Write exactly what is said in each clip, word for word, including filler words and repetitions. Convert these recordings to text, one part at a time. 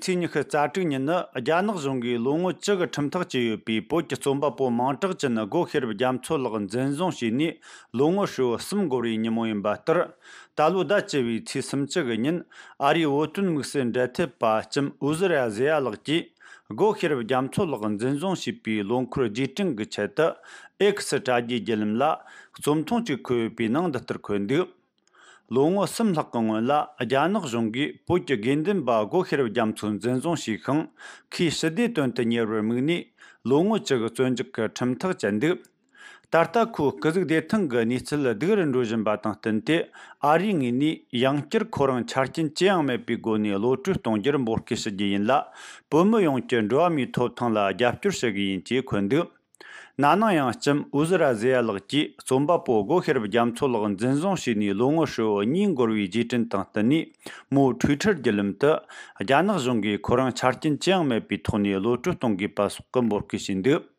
ཚེས་ཉི་ཤུ་རྩ་དྲུག་ཉིན་ནི་རྒྱ་ནག་གཞུང་གིས་ལོ་ངོ་བཅུ་གི་ཁྲིམས་ཐག་བཅད་ཡོད་པའི་བོད་ཀྱི་རྩོམ་པ་པོ་མིང་གྲགས་ཅན་སྒོ་ཤེས་རབ་རྒྱ་མཚོ་ལགས་འཛིན་བཟུང་བྱས་ནས་ལོ་ངོ་ཧྲིལ་བོ་གསུམ་འགོར་བའི་ཉིན་མོ་ཡིན་པ་ལྟར། ད་ལོའི་ཟླ་བཅུ་བའི་ཚེས་སུམ་ཅུ་གི་ཉིན། ཨ་རིའི་བོད་དོན་དམིགས་བསལ་འབྲེལ་མཐུད་པ་ལྕམ་ཨུ་ཟི་ར་ཟེ་ཡ་ལགས་ཀྱིས། སྒོ་ཤེས་རབ་རྒྱ་མཚོ་ལགས་འཛིན་བཟུང་བྱས་པའི་ལོ་འཁོར་རྗེས་དྲན་གྱི་ཆེད་དུ། ཨེག་སི་དྲ་རྒྱའི་བརྒྱུད་ལམ་ལ། རྩོམ་ཐུང་ཅིག་འཁོད་ཡོད་པའི་ནང་འདི་ལྟར་འཁོད་འདུག་ལོ་ངོ་གསུམ་ལྷག་གི་སྔོན་ལ། རྒྱ་ནག་གཞུང་གིས་བོད་ཀྱི་དགེ་འདུན་པ་སྒོ་ཤེས་རབ་རྒྱ་མཚོ་འཛིན་བཟུང་བྱས་ཤིང་། ཁོས་ཞི་བདེའི་དོན་དུ་གཉེར་བར་དམིགས་ནས། ལོ་ངོ་བཅུ་གི་བཙོན་འཇུག་གི་ཁྲིམས་ཐག་བཅད་འདུག་ད་ལྟ་ཁོའི་སྐུ་གཟུགས་བདེ་ཐང་གི་གནས་ཚུལ་སྡུག་རུ་འགྲོ་བཞིན་པ་དང་བསྟུན་ཏེ། ཨ་རིའི་ངོས་ནས་ཡང་བསྐྱར་ཁོ་རང་ཆ་རྐྱེན་ཅི་ཡང་མེད་པའི་སྒོ་ནས་གློད་བཀྲོལ་གཏོང་རྒྱུར་འབོད་སྐུལ་ཞུ་རྒྱུ་ཡིན་ལ། བོད་མི་ཡོངས་ཀྱི་འགྲོ་བ་མིའི་ཐོབ་ཐང་ལ་རྒྱབ་སྐྱོར་ཞུ་གི་ཡིན་ཅེས་འཁོད་འདུག་ན་ནིང་ཡང་ལྕམ་ཨུ་ཟི་ར་ཟེ་ཡ་ལགས་ཀྱིས་རྩོམ་པ་པོ་སྒོ་ཤེས་རབ་རྒྱ་མཚོ་ལགས་འཛིན་བཟུང་བྱས་ནས་ལོ་ངོ་ཧྲིལ་བོ་གཉིས་འགོར་བའི་རྗེས་དྲན་དང་བསྟུན་ནས། མོའི་ཊུའི་ཊར་བརྒྱུད་ལམ་དུ། རྒྱ་ནག་གཞུང་གིས་ཁོ་རང་ཆ་རྐྱེན་ཅི་ཡང་མེད་པའི་ཐོག་ནས་གློད་བཀྲོལ་གཏོང་དགོས་པ་སོགས་ཀྱི་འབོད་སྐུལ་བྱས་འདུག་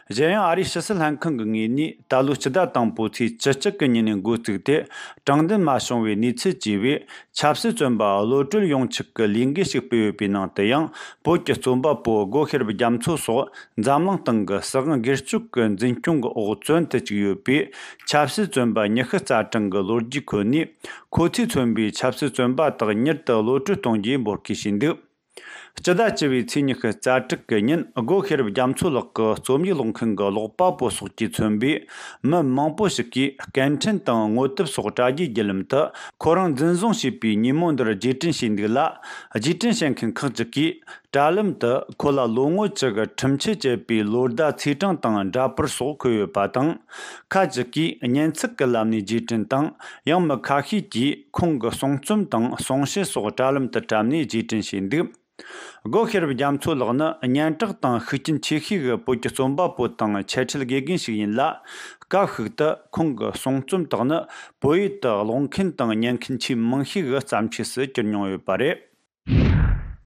གཞན་ཡང་། ཨ་རིའི་ཕྱི་སྲིད་ལྷན་ཁང་གི་ངོས་ནས། ད་ལོའི་སྤྱི་ཟླ་དང་པོའི་ཚེས་བཅུ་གཅིག་གི་ཉིན་ནས་འགོ་བཙུགས་ཏེ། དྲང་བདེན་མ་བྱུང་བའི་གནས་ཚུལ་ཅེས་པའི་ཆབ་སྲིད་བཙོན་པ་གློད་བཀྲོལ་ཡོང་ཆེད་ཀྱི་ལས་འགུལ་ཞིག་སྤེལ་ཡོད་པའི་ནང་དུ་ཡང་། བོད་ཀྱི་རྩོམ་པ་པོ་སྒོ་ཤེས་རབ་རྒྱ་མཚོ་སོགས་འཛམ་གླིང་སྟེང་གི་སྲིད་དབང་སྒེར་གཅོད་ཀྱི་འཛིན་སྐྱོང་གི་འོག་བཙོན་དུ་བཅུག་ཡོད་པའི་ཆབ་སྲིད་བཙོན་པ་ཉི་ཤུ་རྩ་གྲངས་ཀྱི་ལོ་རྒྱུས་ཁོ་ནས། ཁོ་ཚོས་མཚོན་པའི་ཆབ་སྲིད་བཙོན་པ་དག་མྱུར་དུ་གློད་བཀྲོལ་གཏོང་རྒྱུའི་འབོད་སྐུལ་བྱས་འདུག་སྤྱི་ཟླ་བཅུ་བའི་ཚེས་ཉི་ཤུ་རྩ་དྲུག་གི་ཉིན། སྒོ་ཤེས་རབ་རྒྱ་མཚོ་ལགས་ཀྱི་རྩོམ་ཡིག་ཀློག་མཁན་གྱི་ཀློག་པ་པོ་སོགས་ཀྱིས་མཚོན་པའི་མི་མང་པོ་ཞིག་གིས། སྐད་འཕྲིན་དང་ངོ་དེབ་སོགས་དྲ་རྒྱའི་བརྒྱུད་ལམ་དུ། ཁོ་རང་འཛིན་བཟུང་བྱས་པའི་ཉིན་མོ་འདིར་རྗེས་དྲན་བྱས་འདུག་ལ། རྗེས་དྲན་བྱེད་མཁན་ཁག་ཅིག་གིས། དྲ་ལམ་དུ་ཁོ་ལ་ལོ་ངོ་བཅུ་གི་ཁྲིམས་ཆད་བཅད་པའི་ལོ་ཟླ་ཚེས་གྲངས་དང་འདྲ་པར་སོགས་འཁོད་ཡོད་པ་དང་། ཁ་ཅིག་གིས་སྙན་ཚིག་གི་ལམ་ནས་རྗེས་དྲན་དང་། ཡང་མི་ཁ་ཤས་ཀྱིས་ཁོང་གི་གསུང་རྩོམ་དང་གསུང་བཤད་སོགས་དྲ་ལམ་དུ་བཀྲམ་ནས་རྗེས་དྲན་བྱས་འདུག་སྒོ་ཤེས་རབ་རྒྱ་མཚོ་ལགས་ནི་སྙན་གྲགས་དང་ཤུགས་རྐྱེན་ཆེ་ཤོས་ཀྱི་བོད་ཀྱི་རྩོམ་པ་པོ་དང་འཆད་ཁྲིད་དགེ་རྒན་ཞིག་ཡིན་ལ། སྐབས་ཤིག་ཏུ་ཁོང་གི་གསུང་རྩོམ་དག་ནི་བོད་ཡིག་ཏུ་ཀློག་མཁན་དང་ཉན་མཁན་ཆེས་མང་ཤོས་ཀྱི་བརྩམས་ཆོས་སུ་གྱུར་མྱོང་ཡོད་པ་རེད།